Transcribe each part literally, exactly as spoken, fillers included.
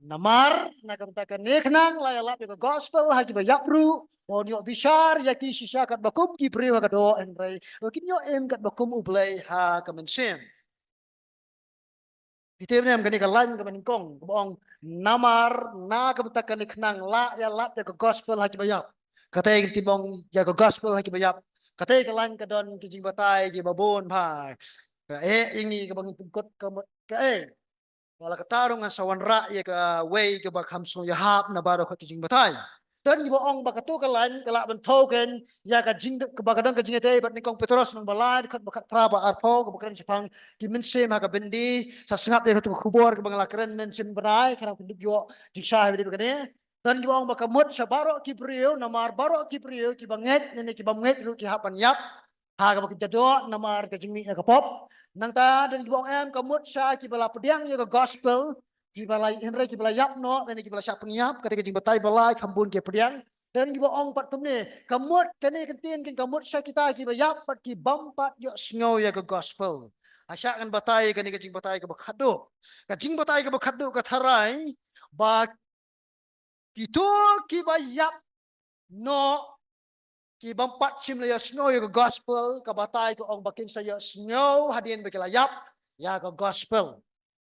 Namar na ka bynta kane ka khnang la ïalap ïa ka gospel ha kiba ïap ruh, ba un ïoh bishar ïa ki shisha katba kum ki briew ha ka doh, hynrei ba kin ïoh im katba kum U Blei ha ka mynsiem. Phi tip ne em kane ka lain kaba nyngkong kaba ong, namar na ka bynta kane ka khnang la ïalap ïa ka gospel ha kiba ïap. Katei ka ktien ba ong ïa ka gospel ha kiba ïap. Katei ka lain ka don ki jingbatai kiba bun bha. Kaei ïa ngi kaba ngin pynkut ka mut kaei? Wat la katta ruh ngan sa wanrah ïa kawei kaba kham sngew ïahap na baroh ki jingbatai. Don kiba ong ba kato ka lain ka lah ban thew kein ïa ka jing, kaba ka don ka jingïadei bad nyngkong Petros lynnong ba lai, dkhot ba khatphra bad arphew, kaba kren shaphang ki mynsiem ha ka byndi. Sa sngap ïa kato ka khubor kaba nga la kren mynsiem bnai, khnang phin dup ïoh jingshai ha ba dei ba kane. Don kiba ong ba ka mut sha baroh ki briew, namar baroh ki briew, kiba ngeit ne kiba ym ngeit ruh ki hap ban ïap ha kaba kin jadoh namar ka jingmih na ka pop. Nangta don kiba ong em, ka mut sha kiba la pdiang ïa ka gospel, kiba la, hynrei kiba la ïap noh, lane kiba la shah pynïap, ka dei ka jingbatai ba lai, kham bun ki pdiang. Don kiba ong pat kumne, ka mut kane ka ktien kan ka mut sha kita kiba ïap bad ki bym pat ïohsngew ïa ka gospel. Hashah ngan batai kane ka jingbatai kaba khatduh. Ka jingbatai kaba khatduh ka tharai ba kito kiba ïap noh, ki bym pat shym la ïohsngew ïa ka gospel, ka batai ka ong ba kin sa ïohsngew hadien ba ki la ïap ïa ka gospel.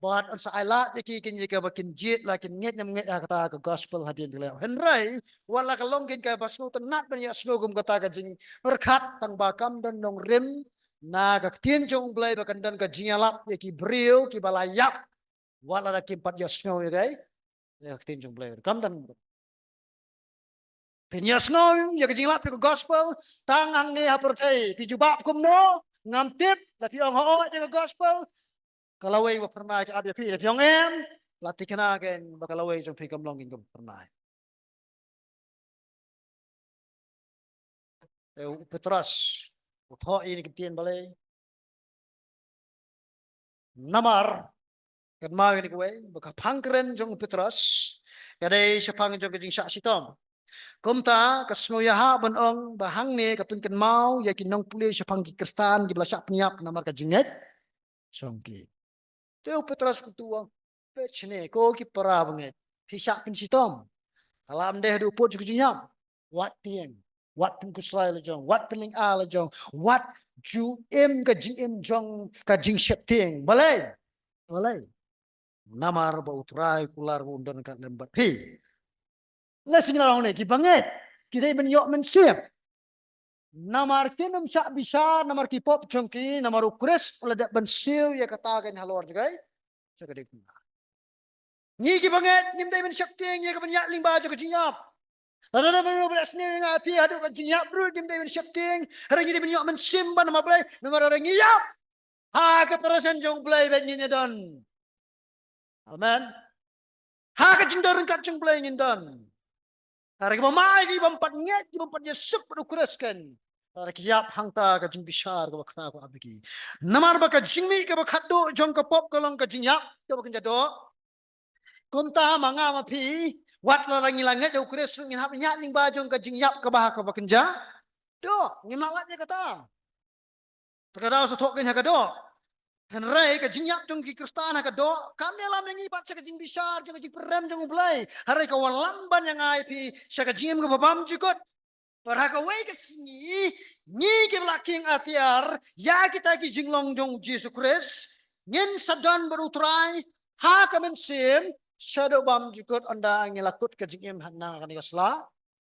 Bad yn sa ailad ïa ki, kin ïa kaba kin jied la kin ngeit ne ym ngeit ha kata ka gospel hadien ba ki la ïap. Hynrei wat la ka long kin kaba sngewtynnat ban ïohsngew kum kata ka jingpyrkhat, tang ba kam don nongrim na ka ktien jong U Blei ba kan don ka jingïalap ïa ki briew kiba la ïap. Wat la da kim pat ïohsngew ïa ka, ïa ka ktien jong U Blei. Kam don. Phin ïohsngew ïa ka jingïalap ïa ka gospel tang hangne ha pyrthei. Phi jubab kumno? Ngam tip. La phi ong hooid ïa ka gospel, ka lawei ba phyrnai ka ap ïa phi. La phi ong em, la thikna kein ba ka lawei jong phi kam long kein kaba phyrnai. Eh, u Petros u thoh ïa kine ki ktien balei? Namar, kynmaw ïa kane kawei, ba ka phang kren jong u Petros ka dei shaphang jong ka jingshah shitom. Kumta ka sngewïahap ban ong ba hangne ka pynkynmaw ïa ki nongpule shaphang ki Khristan kiba la shah pynïap namar ka jingngeit jong ki. Te u Petros u kyntu, peit shane ko ki para bangeit, phi shah pynshitom. Ka la ym dei haduh pud jong ka jingïap. Wat pynïeng, wat pynkhuslai la jong, wat pynlyngngoh la jong, wat ju im ka jingim jong ka jingsheptieng. Balei? Balei? Namar ba U Trai u kular ba un don ryngkat lem bad phi. Lehse ngi la ong ne, ki bangeit ki dei ban ïoh mynsiem. Namar kin ym shah bishar namar ki pop jong ki, namar U Khrist u la dep ban siew ïa kata kein halor jong ka, jong ka diengphna. Ngi ki bangeit ngim dei ban sheptieng ïa ka ban ïaid lyngba jong ka jingïap. Lada ba ngi ba sniew ïa nga phi haduh ka jingïap ruh ngim dei ban sheptieng. Hynrei ngi dei ban ïoh mynsiem ban namar Blei, namar hynrei ngi ïap ha ka presence jong Blei bad ngin ïa don. Amen. Ha ka jingdon ryngkat jong Blei ngin don. Hynrei kiba mai, kiba ym pat ngeit, kiba ym pat ïasuk bad U Khrist kein, hynrei ki ïap hangta ka jingbishar kaba khraw ka ap ïa ki. Namar ba ka jingmih kaba khatduh jong ka pop ka long ka jingïap kaba kynja doh. Kumta ma nga ma phi, wat la ngi la ngeit ïa U Khrist ruh ngin hap ïaid lyngba jong ka jingïap kaba ha kaba kynja doh. Ngim lah lait ïa kata. Te ka daw sa thoh kein ha ka doh. Hynrei ka jingïap jong ki Khristan ha ka doh kam ïalam ïa ngi pat sha ka jingbishar jong ka jingpyrem jong U Blei. Hynrei ka wallam ban ïa nga ïa phi sha ka jingim kaba bymjukut. Bad ha kawei ka sngi ngi kiba la khing atiar ïa kita ki jinglong jong U Jisu Khrist, ngin sa don bad U Trai ha ka mynsiem shaduh bymjukut, ynda ngi la kut ka jingim ha kane ka sla,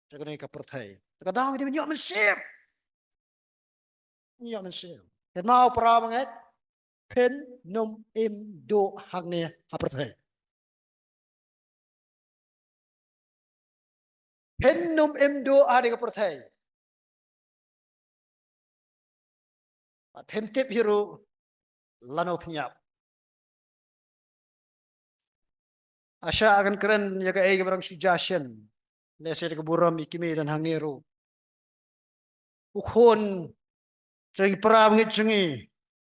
sha kane ka pyrthei. Te ka daw ngi dei ban ïoh mynsiem. Ïoh mynsiem. Kynmaw para bangeit, phin ym im duh hangne ha pyrthei. Phin ym im duh ha kane ka pyrthei. Bad phim tip hi ruh lano phin ïap. Nga shah ngan kren ïa kaei kaba dang shu jia shen. Lehse da ka burom i kmie don hangne ruh. U khun jong ngi, para bangeit jong ngi,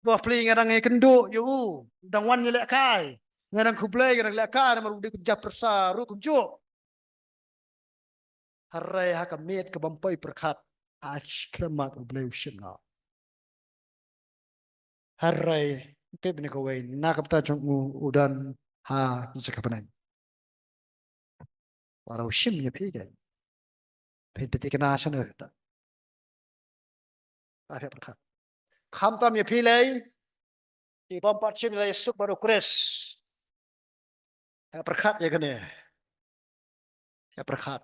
ba plie nga dang ïakynduh ïa u, u dang wan ïalehkai. Nga dang khublei, nga dang lehkai namar u dei u kynja pyrsa ruh kumjuh. Hynrei ha ka miet kaba ym poi pyrkhat, ha ka khyllipmat U Blei u shim noh. Hynrei tip ne kawei, na ka bynta jong u, u don ha ka jaka bneng. Lada u shim ïa phi ka, phin pynthikna shano ta? Ap ïa pyrkhat. Khamtam ïa phi lei, ki bym pat shim lei suk bad u Khrist. Ïa pyrkhat ïa kane. Ïa pyrkhat.